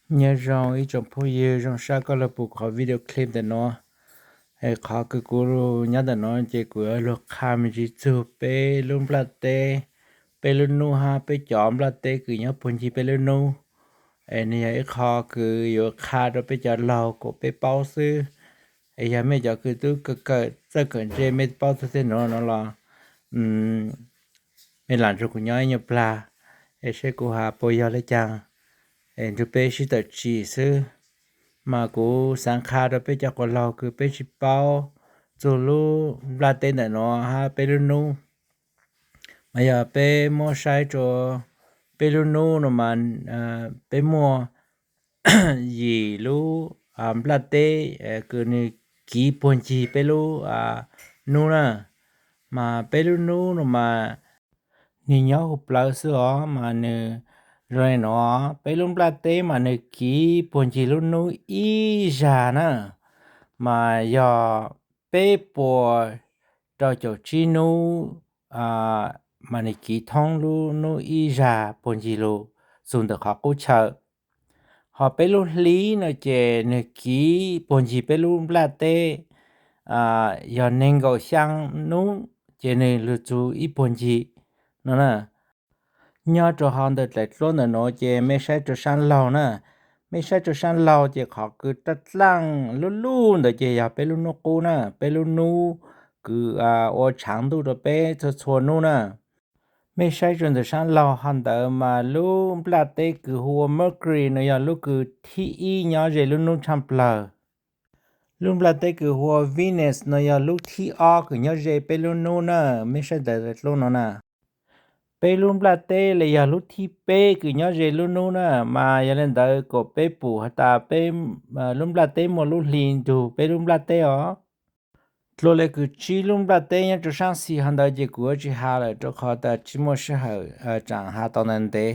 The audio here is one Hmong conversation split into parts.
Nyob zoo ib tsoom phooj ywg, zoo sab koj los pum qhov video clip ntawm no. Es qhov kws kuv nyob ntawm no ces kuv yuav lug qha me ntsis txug peb lub nplaj teb, peb lub nub hab peb cov nplaj teb kws nyob puag ncig peb lub nub. Es nwg yog ib qho kws yuav qha rua peb cov laug kuas peb paub xwb. Es yog mej cov kws tub kawm txawj kawm ntse mej paub txug tej nuav no los mej lam nrug kuv nyob ib nyuag plag, es saib kuv has puas yog le caag, es nrug peb sib tawm tsim xwb. Mas kuv xaav qha rua peb cov quas laug kws peb tsi paub txug lub nplaj teb ntawm no hab peb lub nub. Mas yog peb muab saib rua peb lub nub no mas peb muaj yim lub nplaj teb kws nwg kiv puag ncig peb lub nub na. Mas peb lub nub no mas nwg nyob huv plawv xwb os, mas nwg zoo le nuav, peb lub nplaj teb mas nwg kiv puag ncig lub nub ib zag na. Mas yog peb puas rau caum tsib nub, mas nwg kiv thoob lub nub ib zag puag ncig lug txug ntawm qhov qub chaw. Ho peb lub hli no ces nwg kiv puag ncig peb lub nplaj teb, yog neeg nkaum xyaa nub ces nwg lug txug ib puag ncig no na. Nyob rua hauv ntawm dlaim dluab ntawm nuav ces mej saib rua saab laug na, mej saib rua saab laug ces qhov kws dlaaj dlaaj lub lub ntawd ces yog peb lub nub qub na, peb lub nub kws ua tshaav ntuj rua peb txhua txhua nub na. Mej saib rua ntawm saab laug hov ntawd mas lub nplaj teb kws hu ua Mercury no yog lub kws thib ib nyob ze lub nub tshaaj plawg. Lub nplaj teb kws hu ua Venus no yog lub thib ob kws nyob ze peb lub nub na, mej saib ntawm dlaim dluab no na. Peb lub nplaj teb le yog lub thib peb kws nyob ze lub nub na, mas yog le ntawd kuas peb pum has tas peb lub nplaj teb muaj lub hli ntug peb lub nplaj teb os. Dlua le kws tsib lub nplaj teb nyob rua saab xis hov ntawd ces kuv yuav tsi has lawm rua qhov tas tsi muaj sij hawm tsaam has tau ntawd ntev.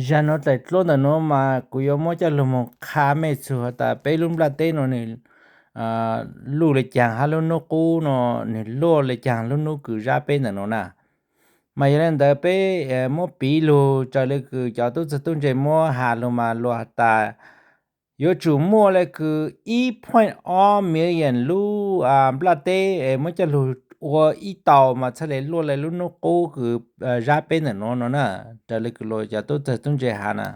Zag nuav dlaim dluab ntawm nuav mas kuv yuav muab coj lug moog qha mej txug has tas peb lub nplaj teb no nwg luj le caag hab lub nub qub no nwg luaj le caag lub nub kws zab peb ntawm nuav na. Mas yog le ntawd peb muab piv lug raws le kws cov tub txawg tub ntse muab has lug mas luas has tas yuav tsum muaj le kws ib point ob million lub nplaj teb muab coj lug ua ib tau mas txhaj le luaj le lub nub qub kws zab peb ntawm nuav no na, raws le kws luas cov tub txawg tub ntse has na.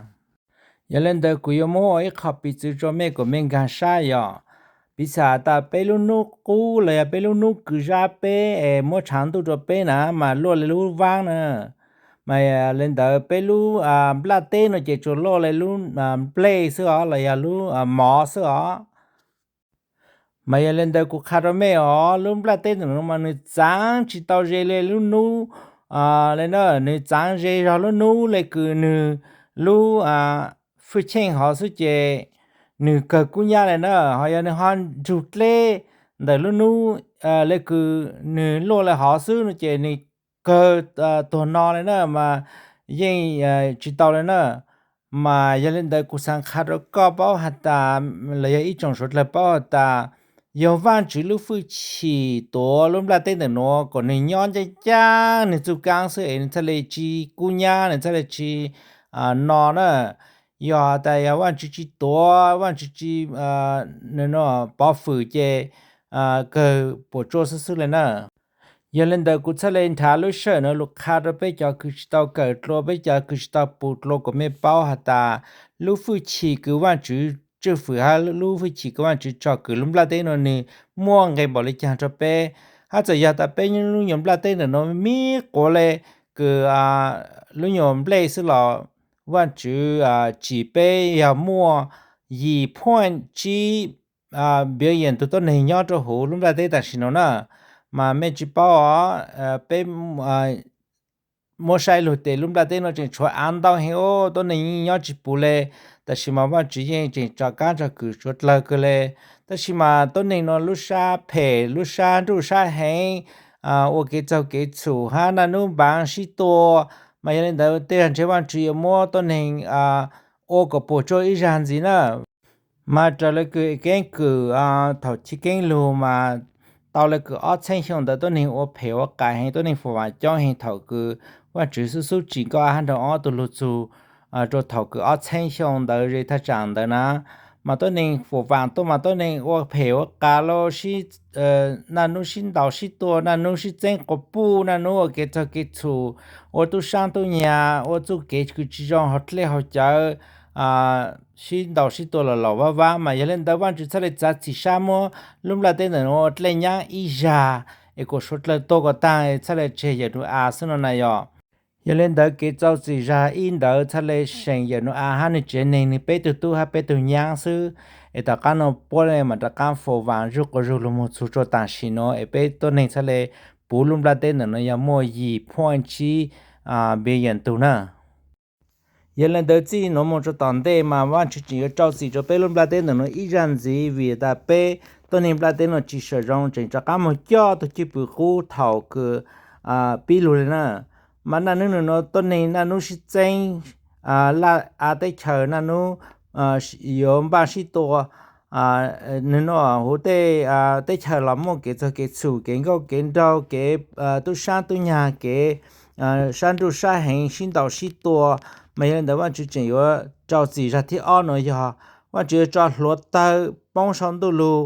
Yog le ntawd kuv yuav muab ua ib qho piv txwv rua mej kuas mej nkaag sab yog, piv xam tas peb lub nub qub los yog peb lub nub kws zab peb es muab tshaav ntuj rua peb na mas luaj le lub vaab na. Mas le ntawd peb lub nplaj teb no ces tsuas luaj le lub nplej xwb os los yog lub mov xwb os. Mas yog le ntawd kuv qha rua mej os, lub nplaj teb ntawm nuav mas nwg txaav tsi tau ze le lub nub le na, nwg txaav ze zog lub nub le kws nwg lub fwj cheej hov xwb ces nwg kawg kub nyab le na. Ho yog nwg ho nrug dleb ntawm lub nub le kws nwg luaj le hov xwb no ces nwg kawg tuag no le na mas yeej tsi tau le na. Mas yog le ntawd kuv xaav qha rua koj paub has tas, los yog ib tsoom suav dlawg paub has tas, yog Vaajtswv lub fwj chim tuav lub nplaj teb ntawm nuav kom nwg nyob ncaaj ncaaj nwg txuj kaab xwb es nwg txhaj le tsi kub nyab, nwg txhaj le tsi no na. Yog has tas yog Vaajtswv tsi tuav, Vaajtswv tsi pov fwm ces kawg puam tsuaj xwb xwb le na. Yog le ntawd kuv txhaj le nrhav lub sij hawm nuav lug qha rua peb cov kws tsi tau kawm dlua, peb cov kws tsi tau pum dlua kom mej paub has tas lub fwj chim kws Vaajtswv tswj fwm hab lub fwj chim kws Vaajtswv tsom kwm lub nplaj teb nuav nwg muaj nqe npaum le caag rua peb. Hab txawm yog tas peb lub nyuas nplaj teb ntawm nuav mib quav le kws lub nyuas nplej xwb los Vaajtswv tsim peb yog muaj yim point tsib billion tug tuab neeg nyob rua huv lub nplaj teb tam sim nuav na. Mas mej tsi paub os, peb muab saib lug tes lub nplaj teb nuav tseem tshuav av ntau heev, tuab neeg yeej nyob tsi pum le. Tam sim mas Vaajtswv yeej tseem tso kaab tso kwm suav dlawg kawg le. Tab sis mas tuab neeg nuav lub sab phem, lub sab nruj sab heev, ua kev txaug kev txhum hab naj nub npaav sib tua. Mas yog le ntawd tej zag ntshe Vaajtswv yuav muab tuab neeg ua kom puam tsuaj ib zag ntxiv na. Mas raws le kws keeb kwm thaum chiv keeb lug mas tau le kws ob txheeb xyoo ntawd tuab neeg ua phem ua qas heev, tuab neeg fum vaam coob heev thaum kws Vaajtswv xub xub tsim Nkauj Ab hab Nraug Ob tug lug txug rau thaum kws ob txheeb xyoo ntawd ze thaj tsam ntawd na, mas tuab neeg fuam vaam tuaj mas tuab neeg ua phem ua qas los, naj nub sib ntaus sib tua, naj nub sib txeeb quas puj, naj nub ua kev txhaug kev txhum, ua tub saab tub nyag, ua txuj kev kws tsi zoo hauv dlej hauv cawv, sib ntaus sib tua los laus vab vab. Mas yog le ntawd Vaajtswv txhaj le txav txim sab muab lub nplaj teb ntawm nuav ua dlej nyaab ib zag, es kuas suav dlawg tuag kuas taag, txhaj le tseg Yawm Nau-as xwb no na yog. Yog le ntawd kev rau txim zag ib ntawd txhaj le seem Yawm Nau-as hab nwg tsev neeg, nwg peb tug tub hab peb tug nyaab xwb. Es tom qaab nuav puab le mam rov qaab fuam vaam zug quas zug lug moog txug rua taam sim nuav, es peb tuab neeg txhaj le puv lub nplaj teb ntawm nuav yog muaj yim point tsib billion tug na. Yog le ntawd txij nuav moog rua tom ntej mas Vaajtswv tseem yuav rau txim rua peb lub nplaj teb ntawm nuav ib zag ntxiv, vim tas peb tuab neeg nplaj teb nuav tsi sawm zoo, tseem rov qaab moog coj tug cwj pwm qub thaum kws pib lug le na. Mas naj nub nuav tuab neeg naj nub sib txeeb, laj av teb chaws naj nub yuav npaj sib tua, nwg nuav huv tej teb chaws los muaj kev txhaug kev txhum, kev nkauj kev nraug, kev tub saab tub nyag, kev sab nruj sab heev sib ntaus sib tua. Mas yog le ntawd Vaajtswv tseem yuav rau txim zag thib ob nuav yog Vaajtswv yuav tso hluav tawg poob sau ntuj lug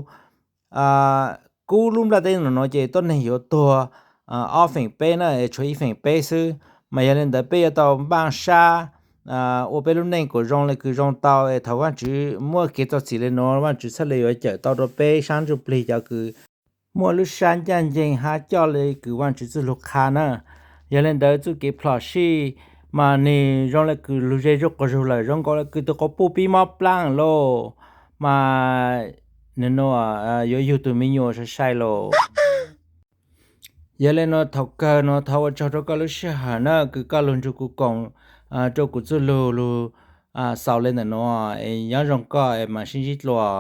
kub lub nplaj teb nuav, ces tuab neeg yuav tuag ob feem peb na, tshuav ib feem peb xwb. Mas yog le ntawd peb yuav tau npaj sab ua peb lub neej kuas zoo le kws zoo tau, es thaum Vaajtswv muab kev rau txim le nuav Vaajtswv txhaj le yuav cawm tau rua peb sab ntsuj plig cov kws muaj lub sab ncaj nceeg hab coj le kws Vaajtswv txuj lug qha na. Yog le ntawd txuj kev plhom sij mas nwg zoo le kws lug ze zuj quas zug lawm, zoo nkaus le kws tug quas puj pib mob plaab lauj. Mas nwg nuav yuav yug tug me nyuam sai sai lauj. Yog le nuav thaum kawg nuav thov ua tsaug rua koj lub sij hawm na kws koj lug nrug kuv koom rua kuv txuj lug lug xaus le ntawm nuav, es nyob zoo koj es mam sib ntsib dlua.